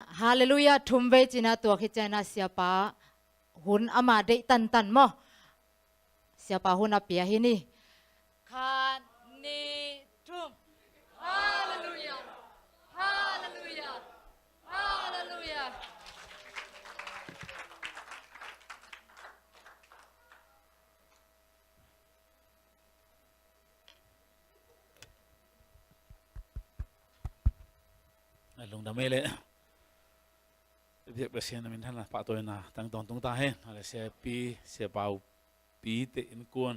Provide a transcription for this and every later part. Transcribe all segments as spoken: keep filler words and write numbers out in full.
Halleluiah, thum vei cina tua khit ciangin ah siapa hun ama deih tantan maw. Siapa hun a pia hi ni. Khat, nih, thum. Halleluiah. Halleluiah. Halleluiah. Lungdam ei leh. Biak Pasian a minthanna pahtawina tang tawntung ta hen. A le siapi, siapau pite innkuan,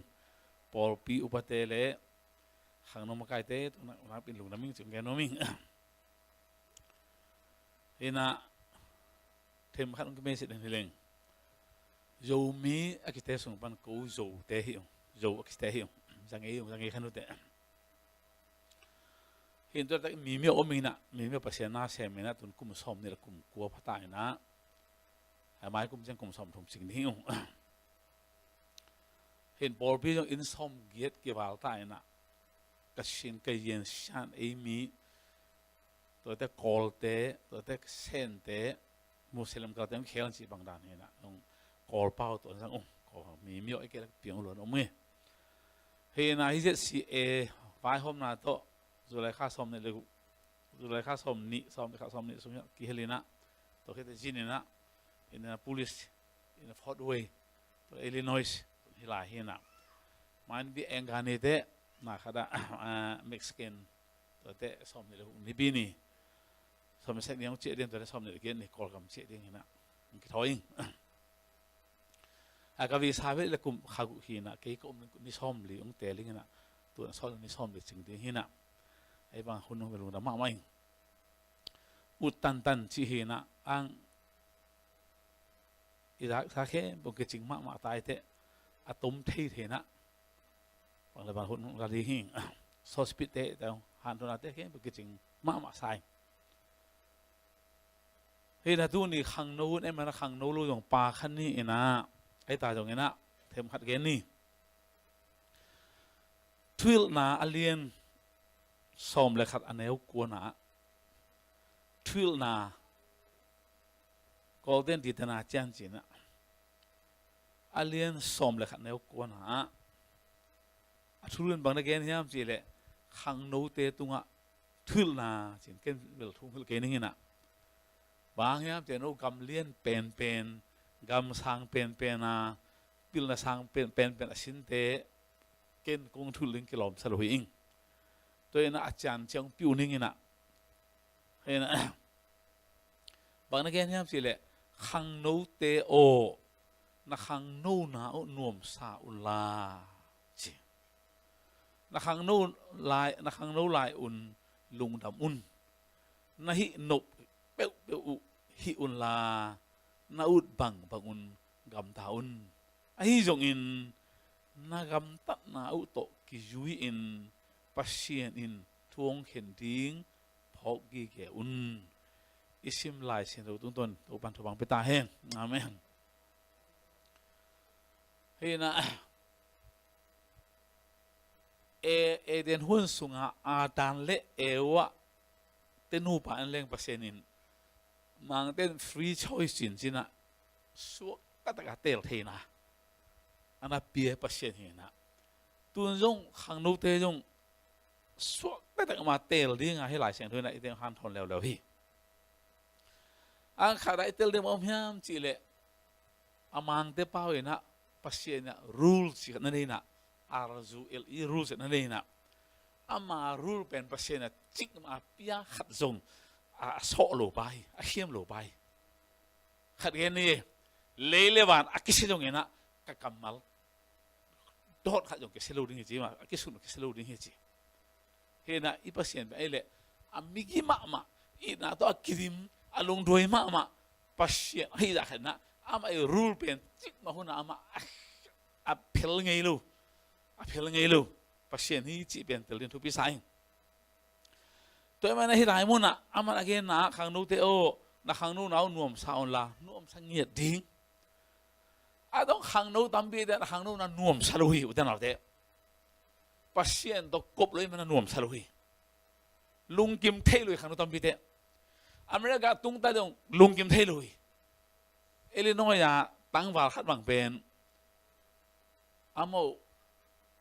pawlpi upate le khangno makaite, tu nak, nak pin lungdam ing ci-in gen nuam ing. Hi na, themkhat hong kimaiset den hi leng. Zomi a kite sung pan ko Zote hi ung. Zo a kite hi ung. Zangei ung, zangei khanute. Hi in tua tak mi miau om in ah, mi miau Pasian na sem in ah, tun kum sawmnih le kum kua pha ta in ah. Hai mai kum ciang kum sawmthum cing ding hi ung. Hi in pawlpi zong inn sawmgiat kival ta in ah. Ka sin ka yen sian ei mi, tuate Kawlte, tuate Sente, Muslim kalte hong khel cih bang dan hi na, hong Kawl pau tua zang um, Kawl mi miau ei kei lak piang luan um hi. Hi na hi Z C A vaihawmna tawh, July kha sawmnih le, July kha sawmnih, sawmnih kha sawmnih sung hiah kihel in ah, tua khit teh zin in ah, Indianapolis, in Fort Wayne, tua Illinois, hi lai hi na. Main bi engkanite, na khat ah, ah, Mexican, tuate sawmnih le guk Nipi ni. Sawmnih sek ni hong ciah ding, tuate sawmnih le giat ni Kawlgam ciah ding hi na. Hong kithawi ing. A ka visa bel le kum kha guk hi na, kei ka om ni sawmli hong teel ing hi na. Tu na sawm ni sawmli cing ding hi na. Ei bang hun hong bel lungdam mahmah ing. Ut tantan cih hi na, ang i zak sa khempeuh kicing mahmah ta ei teh, a tom thei thei na. Bang le bang hun la ding hi. Sawspite, tau, hanthunate khempeuh kicing mahmah sa ing. Hi na tuni khangno hun em a na khangno lo zong pa khan ni in ah, ei ta zong in ah, themkhat gen ni. Thuhilhna a lian sawm le khat a neu kuana, thuhilhna, Kawlten ditana cian cina, a lian sawm le khat neu kuana, a thu lian bang na gen hiam cih leh, khangnote tungah thuhilhna cin ken bel thu hong hilh kei ning in ah. Bang hiam cih leh no gam lian penpen, gam sang penpen a, pilna sang pen, penpen a sinte, ken kong thuhilh ding kilawm sa lo hi ing. Tua in ah a cian ciang piu ning in ah. Hi na, bang na gen hiam cih leh, khangnote aw, na khangnona uh nuamsa un la, ci. Na khangno lai, na khangno lai un lungdam un. Na hih nop peuhpeuh uh hih un la, na ut bangbang un gamta un. Ahi zongin na gamtatna uh tawh kizui-in Pasian in thu hong khen ding phawk gige un. I sim Lai Siangtho tungtawn Topan thupha hong pia ta hen. Amen. Hi na, E, Eden huan sungah Adam le Eva te nupa en leng Pasian in mangten free choice cin cina suak taktak a teel theina a na pia Pasian hi na. Tun zong khangnote zong suak taktak mah teel dinga hi Lai Siangtho in ah i teng hanthawn leuleu hi. Ang khat a i teel ding mah om hiam cih leh, a mangte pau in ah Pasian in ah rule cih khat na nei in ah, R U L E, rule cih khat na nei in ah, ama rule pen Pasian in ah cikmah a pia khat zong a, a sawh lo pa hi, a khiam lo pa hi. Khat gen ni, lei le van a kisia zong in ah ka kammal dawt khat zong kisia lo ding hi ci, ma a kisun kisia lo ding hi ci. Hi na, i Pasian pen ei leh a migi mahmah, itna tawh a kidim, a lungduai mahmah Pasian ahi zah khat in ah, amah i rule pen cikmah hun ah amah a, a phel ngei lo, a phel ngei lo Pasian hi cih pen tel ding thupi sa ing. Tua ahih manin ah hih lai munah amah na genna ah, khangnote aw, na khangnona uh nuamsa un la, nuamsa ngiat ding. A dong khangno tampite na khangnona nuamsa lo hi, ute naute. Pasian tawh kop lo ahih manin ah nuamsa lo hi. Lungkim thei lo hi khangno tampite. America tung ta dong lungkim thei lo hi. Illinois a tangval khat bang pen amau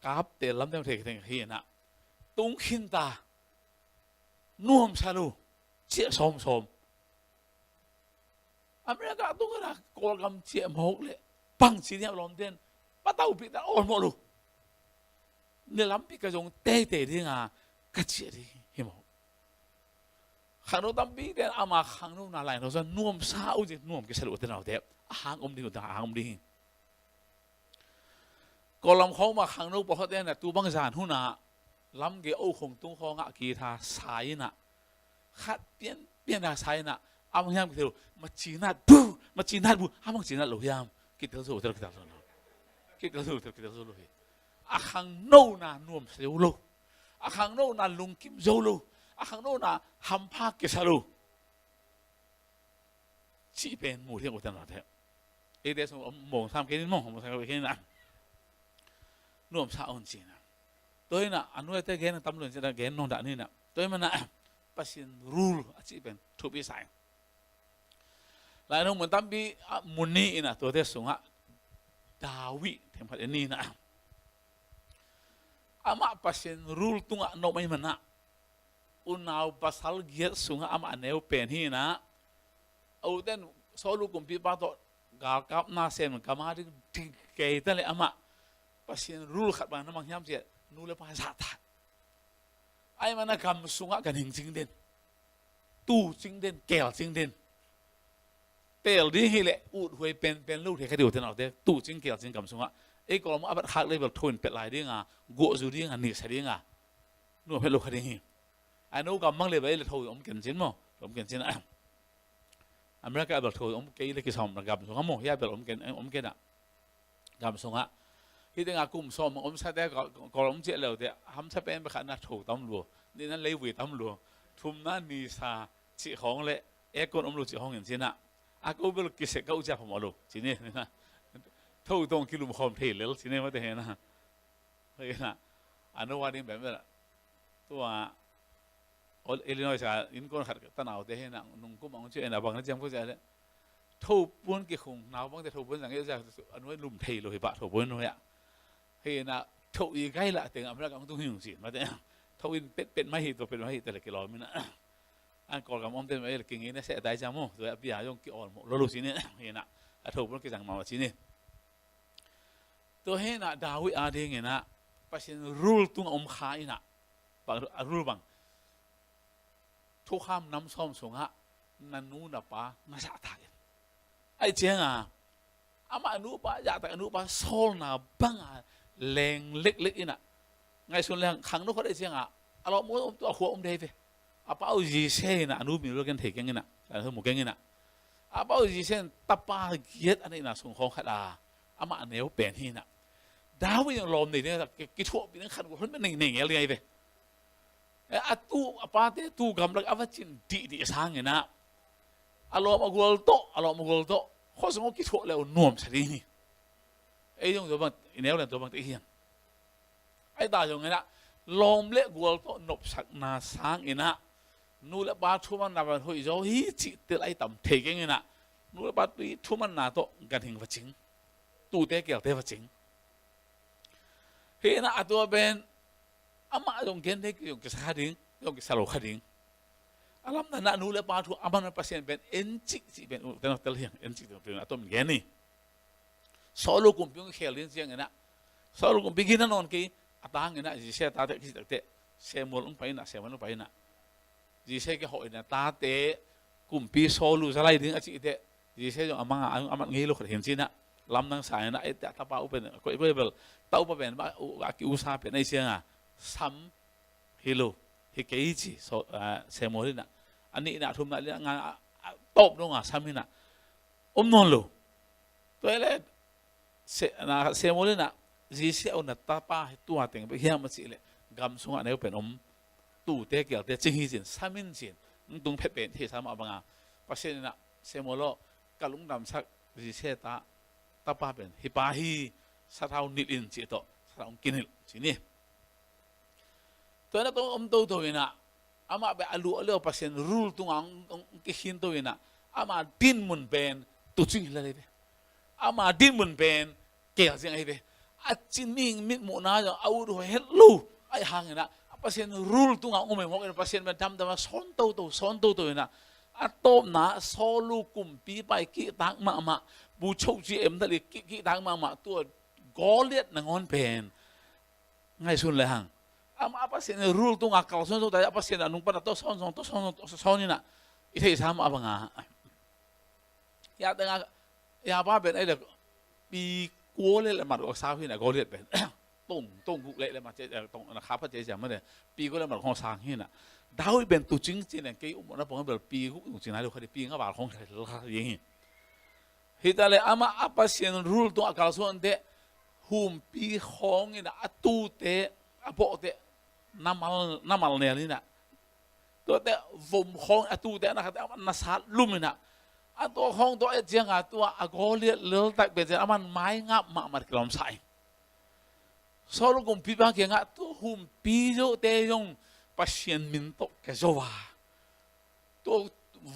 kapte lamte thei thei hi na, tung khin ta, nuamsa lo, ciah sawmsawm. America tung a Kawlgam ciah mawk le bangci ding a lawmten pataupi ta awlmawh lo. Ne lampi ka zong teitei dinga ka ciah ding hi mawk. Khangno tampi ten ama khangno na lai no zan nuamsa uh zin nuam kisa lo te naute a hang om ding uh ta a hang om ding hi. Kawlam khawng mah khangno pawlkhat ten a tu bang zan hunah lamge oh khong tung khawngah kitha sa inah khat pianpian a sa inah a bang hiam kithei lo, macinat bu, macinat bu, a bang cinat lo hiam? Kitel zo, kitel zo lo. Kitel zo, kitel zo lo hi. A khangno na nuam sa zo lo. A khangno na lungkim zo lo. A khangno na hampha kisa lo. Cih pen mu thiang uh tan te. Eite sung mong sam kei nin mong, mong sam kei nin a nuamsa un cina. Tua ina a nuaite gen tam lun cina gen nong dah nina. Tua ina Pasian rul a cih pen thupi sai. Lai nong mun tampi a mun ni ina tuate sungah David themkhat in nina. Amah Pasian rul tungah nop mai mana unau pasal giat sungah amah a neu pen hi na. A uten Saul kumpipa tawh galkapna sem kama ding ding kei ta le amah Pasian rul khat bang na mang hiam ciah nu le pa zahtak. Ai mana gam sungah ganhing cing den, tu cing den, kel cing den. Tel ding hi le ut huai penpen lo thei kha diu te naute, tu cing kel cing gam sungah. Ei kawm a bat khak le bel tho in pet lai dinga, guah zu dinga, nisa dinga. Nuam het lo kha ding hi. A no gam mang le bel ei le tho om ken cin maw, om ken cin a. America a bel tho om kei le kisawm na gam sungah maw, hia bel om ken, om ken a. Gam sungah. Hih tengah kum sawm omsate kawm om ciah leute hamsa pen bekhat na tho tam lua, nihna leivui tam lua, thumna nisa cih khawng le aircon om lo cih khawng in cinah a ko bel kisek ka uh ciah phamawh lo cini. Tho tawng kilum khawm thei lel cini mate hena. Hena a no a ding pen bel tua Illinois a innkuan khat tanaute hi na nungkum ang ciah ina bang na ciam ko ciah le thopun kikhung naupangte thopun zang i ciah a nuai lum thei lo hi pah thopun nuai ah. Hi na tho i gai lah teng America ang tung hi ung ci mate. Tho in petpet mai hi, tho pet mai hi te le kilawm ina. An Kawlgam omte mai le kingei na seh tai ciang mu tua a pia zong kiawlmawh lo lo cini. Hi na a thopun kizang mama cini. Tua hi na David a ding ina Pasian rul tung a om kha ina a rul bang thukham nam sawm sungah na nu na pa na zahtak in. Ai cianga amah a nupa zahtak a nupa sawlna banga leng leklek inah ngaihsun leng khang no khat ai cianga a lawh mu om tu a khua om dei ve. A pau Jise inah a nu mi lo gen thei keng inah a mu keng inah a pau Jise in tapa giat a neihna sung khawng khat a amah a neu pen hi inah David in lawm nei ding kithuahpih ding khat gual hon nei nei ngel ding ai ve. A tu a pate tu gamlak a va cin dihdih sanginah a lawm a gual tawh a lawm a gual tawh khuasung aw kithuah le uh nuamsa ding hi. Ei zong tua bang i neu len tua bang te hiang. Ai ta zong inah lawm le gual tawh nopsakna sanginah nu le pa thumanna van hoih zaw hi cih tel ai tam thei keng inah nu le pa tui thumanna tawh ganhing va cing, tute kelte va cing. Hi inah a tua pen amah zong gen thei zong kisa kha ding zong kisa lo kha ding. A lamdanah nu le pa thu a man Pasian pen encik cih pen uh tena tel hiang encik pen a tom gen ni. Saul kumpi hong khel ding cianginah Saul kumpi gina nawn kei a tanginah Jise tate a kisi takte Samuel hong pai inah Samuel hong pai inah Jise kihawh inah tate kumpi Saul uh za lai ding a cih teh Jise zong a manga a mat ngei lo khat hin cinah lamdang sa inah ei tapa uh pen koih koih bel taupa pen a ki-usa pen ei cianga sam hi lo hi kei ci Samuel inah a nihna thumna linah nga tawp donga sam inah om nawn lo. Tua hi le Samuel inah Jise a una tapa hi tua teng bek hiam a cih leh gam sungah neu pen om tute kelte cing hi cin sam in cin tung phet pen thei sam a banga Pasian inah Samuel aw ka lungdamsak Jise ta tapa pen hi pa hi sathau nilh in cih tawh sathau kinilh cini. Tua inah tong om toto inah Amah bel a luah leh Pasian rule tungah hong, hong kikhinto inah, ama dinmun pen tuucing hi lel hi ve. Ama dinmun pen kial ziang ahi ve. A cining mitmuhna zong a ut huai het lo. Ahi hangin ah, a Pasian rule tungah hong om hi mawk in, Pasian pen damdam a sawn toto, sawn toto inah, a tawpna Saul uh kumpipa i kihtak mahmah, bu cho ci em dali kih, kihtak mahmah, tua Goliath nangawn pen ngaihsun le hang. Amah a Pasian rule tungah kalsuan zo ta, a Pasian a nung pan a tawh sawn zong, tawh sawn zong, tawh sawn inah, i theihsa mah bangah, ya tengah, ya pa pen ei le pi kua le le mat ko sa hi na Goliath pen. Tong, tong guk le le mat ce, tong na kha pha ce ciang mah le pi kua le mat khong sang hi na. David pen tuucing ci neng kei um na pong bel pi guk tuucing na lo kha di pi nga bal khong kha di hi. Hi ta le amah a Pasian rule tungah kalsuan teh, humpi khong inah a tute, a bawhte na mal, na mal nel inah, tuate vom khong a tute a na khate amah na sat lum inah, a tua khong tua et ciangah tua a Goliath leltak pen ciang amah maingap mahmah kilawm sa ing. Saul kumpipa kiangah tua humpi zote zong Pasian min tawh ka zo a, tua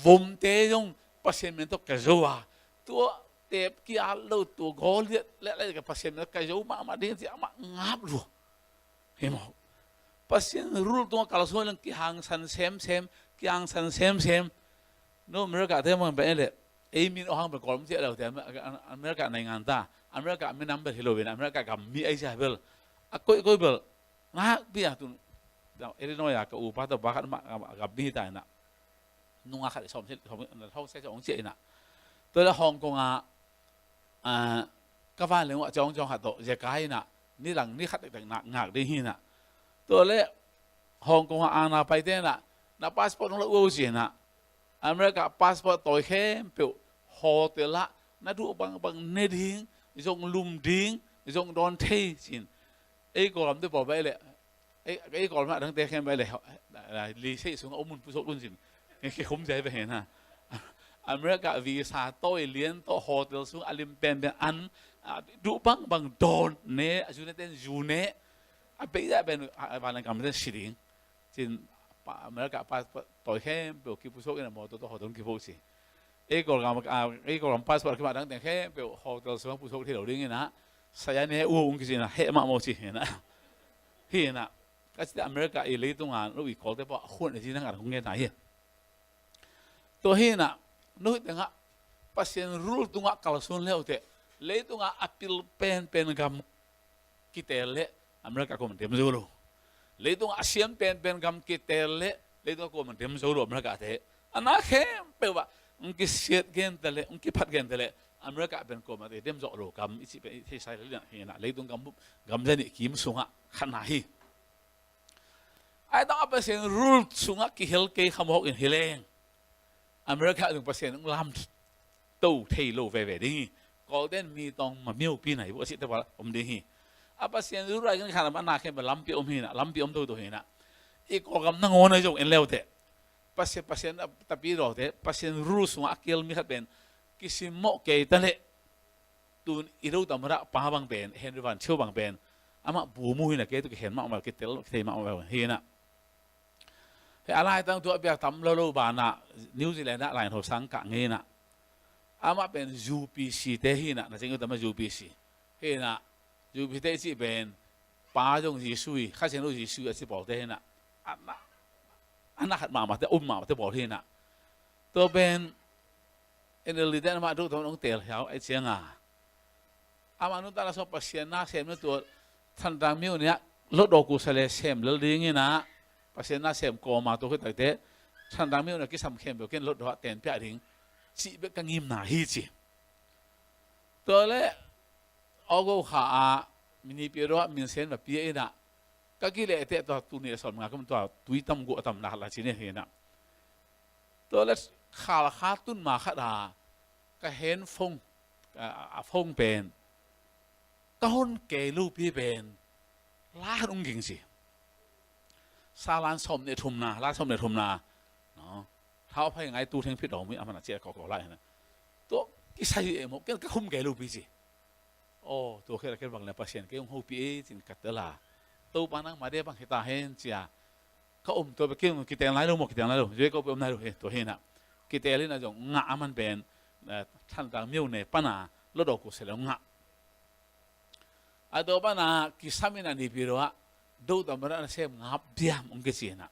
vomte zong Pasian min tawh ka zo a, tua tep kiat lo tua Goliath le le ka Pasian min tawh ka zo mahmah ding ci amah ngap lua. Hi maw? Pasian rule tungah kalsuan leng kihangsan semsem, kihangsan semsem. No America te mah bel ei le ei min awhang bel kawm ciah lo te America naingan ta, America minam bel hi lo in America gam mi ahi cia bel a koih koih bel nakpi a tun Illinois a ka upa tawh pa khat mah gam mi hi ta inah, nunga khat i sawm se, sawm se hong ciah inah. Tua le Hong Kong ah, ah, ka vanleng uh a ciawng ciawng khat tawh zia kai inah, ni lang ni khat tektek nak ngak ding hi inah. Tua le Hong Kong ah aana paite inah, na passport hong la uh ci inah, America passport tawi khempeuh hotel ah na duh bangbang ne ding, zong lum ding, zong dawn thei ci in. Ei Kawlgam te pawl bel le ei, ei Kawlgam a dangte khempeuh le, li sei sungah um un pusuak un cin. Kikhum zia hi ve hi na. America visa tawi lian tawh hotel sung a lim penpen an, a, duh bangbang dawn ne, a zu ne ten zu ne. A beizah pen a, a vanleng kam ten si ding. Cin pa, America pa, pa, tawi khempeuh kipusuak inah mawtaw tawh hotel kipuak ci. Ei Kawlgam, a, ei Kawlgam passport kimah dangte khempeuh hotel sungah pusuak thei lo ding inah, saya ne uh ung kici inah heh mahmah ci hi inah. Hi inah, ka cite America i leitunga lo i Kawlte pawh a khuan a ci nang a hong ngen na hi. Tua hi inah, no hi tengah Pasian rule tungah kalsuan le uh teh, leitunga a pil penpen gam kitel le America kuamah dem zo lo. Leitung a siam penpen gam kitel le leitung a kuamah dem zo lo America te. A na khempeuh ah hong kisiat gente le hong kiphat gente le America pen kuamah te dem zo lo gam i cih pen i theisai le lian hi na. Leitung gam, gam zanih kim sungah khatna hi. Ai tawh a Pasian rule sungah kihel kei khamawk in hi leng America zong Pasian hong lam to thei lo veve ding hi. Kawlten mi tawng ma miopi na hi bu a sih te pal om ding hi. A Pasian zu rai kan khan a na khem lampi om hi na, lampi om to to hi na. I Kawlgam nangawn a zong en leu te. Pasian, Pasian a tapi lo te, Pasian rule sungah a kiel mi khat pen kisimmawh kei ta leh tun i lo tam rah pa bang pen, Henry Van Thio bang pen, amah bu mu hi na kei tu kihen mahmah kitel thei mahmah hi na. He a laitang tu a biak tam lo lo banah New Zealand ah lainho sang kah ngei na. Amah pen U P C te hi na, na cing u tam a U P C. Hi na, U P C te i cih pen pa zong Jesu hi, Kha Siangtho Jesu hi a ci pawlte hi na. A na, a na khat mahmah te, um mahmah te pawl hi na. Tua pen N L D te amah duh tam hong tel hiau a cianga. Amah nuntakna sung Pasian na sem na tua Thantlang myone ah lotdaw kusa le sem lel ding hi na. Pasian na sem kawma tua khit takte Thantlang myone ah kisam khempeuh ken lotdaw ah tenpiah ding cih bek ka ngimna hi ci. Tua le August kha ah Minipiro ah minsen va pia in ah ka kileh teh tua tuni a sawm nga kam tua tui tam guah tam nak la ci ni hi na. Tua le khal kha tun ma khat a ka handphone, a, a phone pen ka hon kei lopi pen la han ung ging ci. Sa lan sawm ne thumna, la sawm ne thumna, no? Thau phai ngai tu theng phit dong mi a man a cia kawkaw lai na. Tua kisai e mo ken ka hum kei lopi ci. Aw, tua khel a ken bang le Pasian kei hong hopih e cin ka tel a. Topa nang ma de bang hita hen cia. ka om tua bek, kei kiteel nai lo maw, kiteel nai lo. Zui ka upi om nai lo hi, tua hi na. Kiteel in a zong ngah a man pen, eh, Thantlang myo ne pana lo do ko se lo ngah. A tua pana kisam in a nipi lo ah, do ta mana na sem ngap diam ong kici na.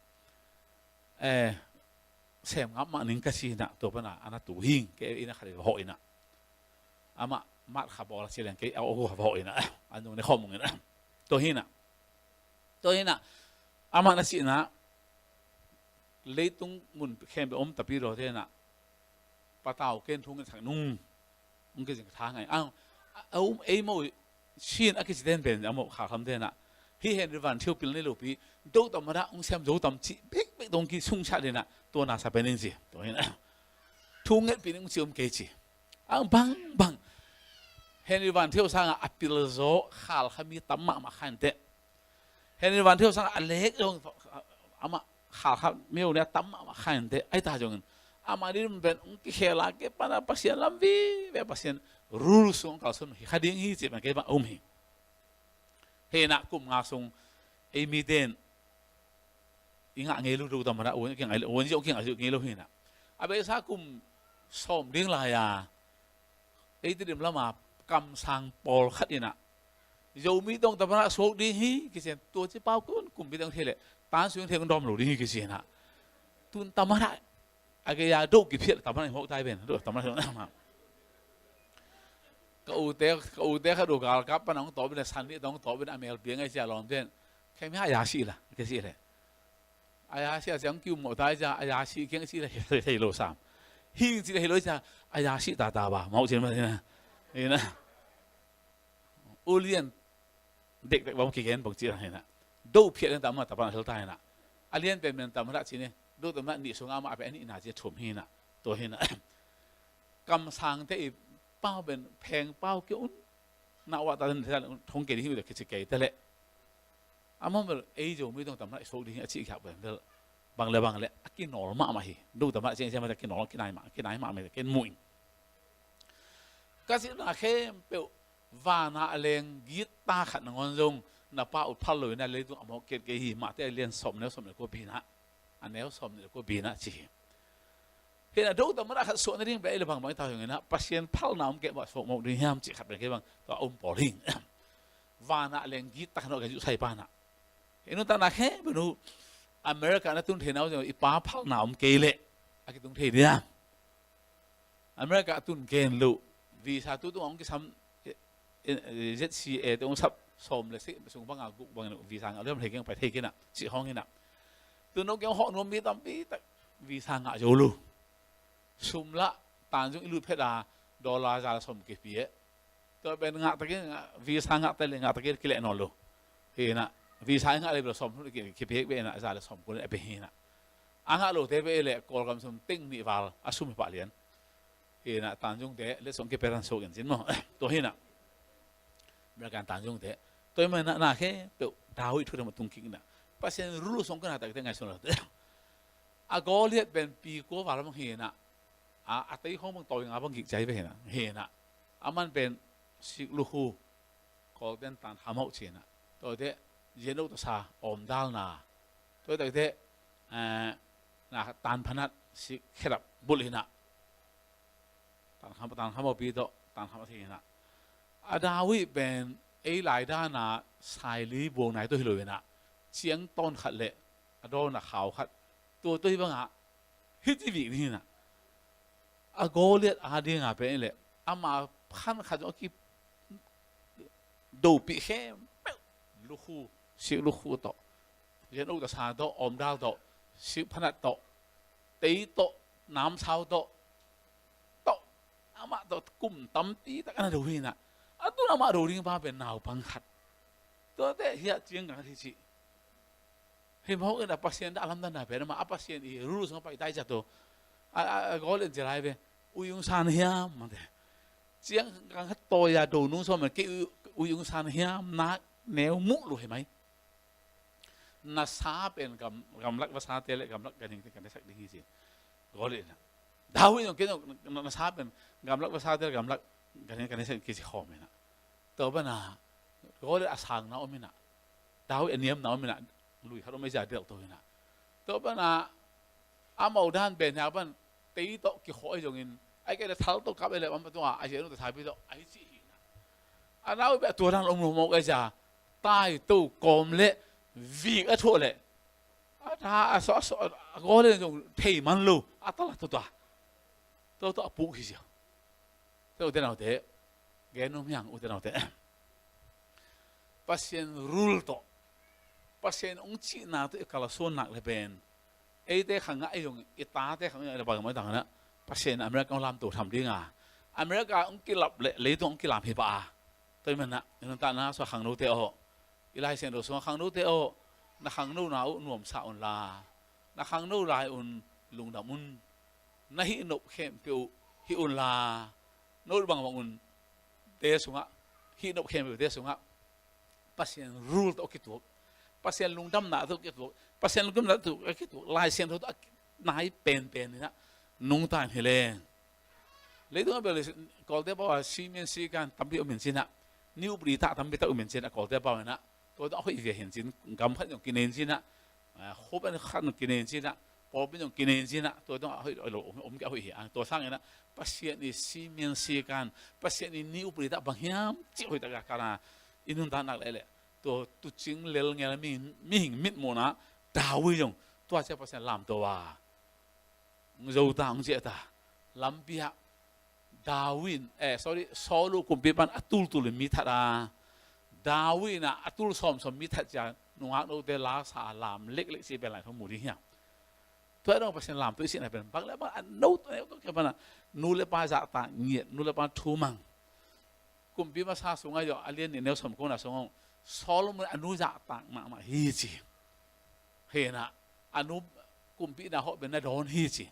Eh, sem ngap mah ning ka ci na, tua pana ana tu hing, kei ina khat i va hawh ina. Amah mat kha bawl a ci leng kei a aw kha va hawh ina. An zong ne khawm ong ina. Tua hi na. Tua hi na. Amah na ci na. Leitung mun khempeuh om tapi lo te na. Patau ken thung in sak nung. Ong kizing tha ngai. Ang, a, a um ei mo Chin a kici ten pen a mawh kha kham tena. Hi Henry Van Thio pil nei lo pi, do tam mada ong siam zo tam ci bek bek dong ki sung sat dena, tua na sa pen ing ci. Tua hi na. Thu nget pi ning ci om kei ci. Ang bang bang. Henry Van Thio sanga a pil zo khal kha mi tam mahmah khan te. Henry Van Thio sanga a lek zong amah khal kha mi uh nia tam mahmah khan te. Ai ta zongin amah ding pen ong kikhel a ke pana Pasian lam vive, Pasian rul sung kalsuan hi kha ding hi ci bang kei bang um hi. Hi na kum nga sung ei mi ten i ngah ngei lo do tam mana uan ki ngah lo, uan zio ki ngah zio ngei lo hi na. A beisa kum sawm ding lai a ei Tedim lama kamsang pawlkhat ina Zomi tawng tam mana suak ding hi kician tua ci pau kun kum bi tawng thei le tan sung thei kun dawm lo ding hi kician a tun tam mana a gei a do kiphial tam mana hok tai ben do tam mana. Ka ute, ka ute kha do galkap pana ong tawp ben san ni tawng tawp ben a mel piang ai cia lawm ten khem ha ya si la kei si le. A ya si a ciang kiu mawh tai cia a ya si kiang si le hei lo sam. Hing ci le hei lo cia a ya si ta ta ba mawh cin ma ina. Ina. Ulian dekdek bang kigen bang ci la ina. Do phiat ina tam mana tapan hel ta ina. A lian pen men tam mana ci ne. Do tam mana ni sunga ma a pe ani na ci thum hi na. To hi na. Kamsang te i pau ben pheng pau ki un. Na wa ta den thong ke ding hi le kici kei te le. Amah bel ei Zomi tawng tam mana i sok ding hi a ci khak ben bel. Bang le bang le a kinawl mahmah hi. Do tam mana ci a ci a ma ta kinawl kinai mah kinai mah mai ken muin. Ka ci na khempeuh vana a leng git ta khat nangawn zong na pa ut phal lo ina leitung a mawh kiat kei hi mah te a lian sawm neu sawm neu ko pi na. A neu sawm neu ko pi na ci hi. Hi na do tam mana khat suah na ding pen ei le bang bang i ta hong ina Pasian phalna om kei mah suak mawh ding hiam ci khat pen kei bang tua um pawl hing. Vana a leng git ta khat no ka zu sai pa na. Hi nu ta na khe benu America na tun thei nau zong i pa phalna om kei le a kitung thei diam. America a tun gen lo visa tu tung ong kisam, eh, eh, Z C A te ong sap sawm le si sung banga guk bang visa nga lo thei keng pai thei kina ci hong ina. Tu no keng hok nuam mi tam pi tak visa nga zo lo. Sum la tan zung i lut phet a dollar za le sawm kipi e. Tua pen ngah takin visa ngah ta le ngah takin kileh nawn lo. Hi na visa ngah le bel sawm kipi e be na za le sawm kun e be hi na. A ngah lo te be le Kawlgam sum teng nih val a sum hi pah lian. Hi na tanzung te le song kipe ran sok in cin maw. Tua hi na. American tanzung te. Tua hi ma na na khe peuh David thu te ma tung kik na. Pasian rulu song kana tak te ngai sung lo te. A Goliath pen pi kua val mang hi na. A, a tei khong bang tawi nga bang gik cai ve hi na. Hi na. A man pen sik lu khu. Kawlten tan hamauh cina. Tua te, zian uh tawsa, awmdalna. Tua te, eh, na tan phanat, sik khelap bulh hina. Tan ham, tan hamauh pi tawh, tan hamauh thei hina. A David pen, ei lai dana, saili buang nai tawh hi lo hina. Ciang tawn khat le, a dawna khau khat. Tua tawh hi bangah, hiti vik ding hina. A Goliath a dinga pen le, ama khan khat zong a ki dopih khempeuh lukhu, sik lukhu tawh, zian uk tasa tawh, awmdal tawh, sik phanat tawh, tei tawh, namsau tawh, tawh, amah tawh kum tampi tak ana do hina. A tun amah do ding pa pen naupang khat. Tuate hiah ciang kang hi cih. Hi mawk in a Pasian dah lamdanna pen amah a Pasian i rul sung a pai tai cia to. A, a, a Goliath in ci lai ve. Ui ung san hiam mate. Ciang kang khat tawi a do nung sawm kei ui, ui ung san hiam nak neu muh lu hi mai. Na sa pen gam, gamlak va sa te le gamlak ganhing te kan sak ding hi ci. Goliath in. David in kei na, na sa pen gamlak va sa te le gamlak ganhing kan sak kici khawm ina. Tua bana Goliath a sangna om ina. David a niamna om ina. Lui khat om ei cia delh to ina. Tua pana amau dan ben hia pan tei tawh kikhawh hi zongin, ai kei le thal tawh kap e le, amau tua a zia nung tawh thapi tawh ahi ci hi na. A nau bia tua dan om lo mawk ai zia, tai to kawm le vik a thuah le a tha a sawh a sawh a gaw le zong thei man lo a tala tua tua tua tua a puk hi zia. Tua ute naute, gen nung hiang ute naute. Pasian rule tawh, Pasian ong cihna tawh i kalsuan nak le pen, eite khang ngah ei zong, i tate khang ngah ei le bang mai tang na, Pasian America ong lamto tham dinga, America ong kilap le leitung ong kilam hi pah a. Tua i manah i nuntakna sua khangnote aw, i Lai Siangtho sungah khangnote aw, na khangnona uh nuamsa unla, na khangno lai un lungdam un, na hihnop khempeuh uh hih unla, no bangbang un te sungah, hihnop khempeuh te sungah Pasian rule tawh kituak, Pasian lungdamna tawh kituak, Pasian lungdamna tawh kituak, Lai Siangtho tawh a nai penpen inah nungta in hi leng. Leitung a bel Kawlte pau a simen sikan tampi om in cinah, niupri tah tampi tah om in cinah, Kawlte pau inah tua tawh a hoih ve hin cin, gam khat zong kinei in cinah, ah, khup khat zong kinei in cinah, pawlpi zong kinei in cinah, tua tawh a hoih lo om, om kei a hoih hi a, tua sang inah Pasian i simen sikan, Pasian i niupri tah bang hiam cih hoih tak a kana i nuntak nak leh leh, tua tucing lelngel mihing, mihing mitmuhna David zong tua cia Pasian lamto a, ong zo ta, ong ciah ta. Lampi ah David, eh, sorry, Saul uh kumpi pan a tultul in mi that a, David in a tul sawmsawm mi that cia, nungak note lasa a lam leklek ci pen Lai Siangtho mu ding hiam? Tua dong Pasian lamto i cihna pen bang le bang a no tua neu tua kia pana nu le pa zahtak ngiat, nu le pa thu mang. Kumpi masa sungah zong a lian nih neu sawm kona sungah Solomon a nu zahtak mahmah hi ci. Hinah a nu kumpi na hawh pen na dawn hi ci.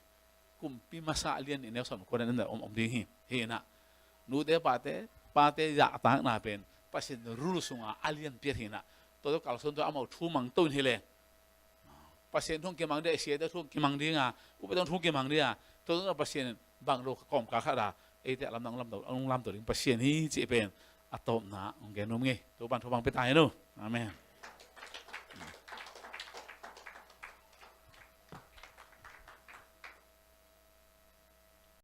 Kumpi masa a lian nih neu sawm kona na om, om ding hi. Hinah nute pate, pate zahtakna pen Pasian rule sungah a lian piat hinah. Tua tua kalsuan tua amau thu mang to in hi leng. Pasian thu kimang ding a, siate thu kimang ding a, upate thu kimang ding a, tua tua Pasian bang lo kawmkal khat a, eite a lamdang lamdang lamdang ding Pasian hi cih pen a tawpna ong gen nuam ngei. Tua pan thu bang pia ta hi no. Amen.